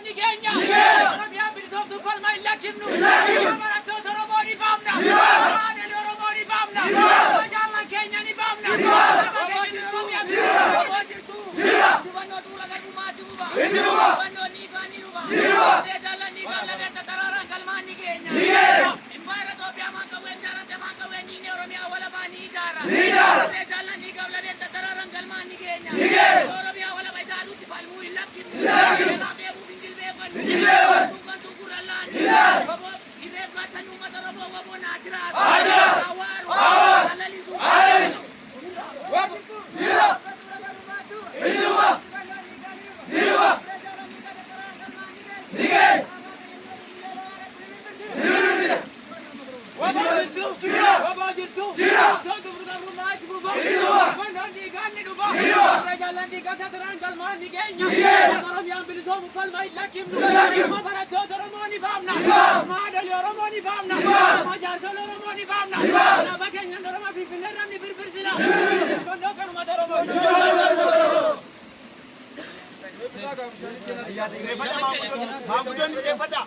galmaan ni geenya. Oromiyaan bilisoomtuu falma hin lakkifnu. Barattoota Oromoo ni baafna. Haadholii Oromoo ni baafna. Jaallan keenya ni baafna. Saba keenya Oromiyaa Oromoo jirtu. Hubannoo duula garbummaatti buba. Hubannoo ni ifaa ni dhuba. Jaallan ni baafna beekta taraaraan galmaan ni geenya. Impaayera Itoophiyaa maan qawween ijaarante maan qawween diinee Oromiyaa walabaa ni ijaara. Jaallan ni gabla beekta taraaraan galmaan ni geenya. Oromiyaa walaba ijaaruutti falmuu hin lakkifnu. Kanaaf deemuuf hin jilbeeffannu. Tuukan gurrallaan. Irreef gaachanni uummata Oromoo waboon haa jiraatu. Haa waaru. Haa lalisu. Maanguddoonni irreeffadhaa.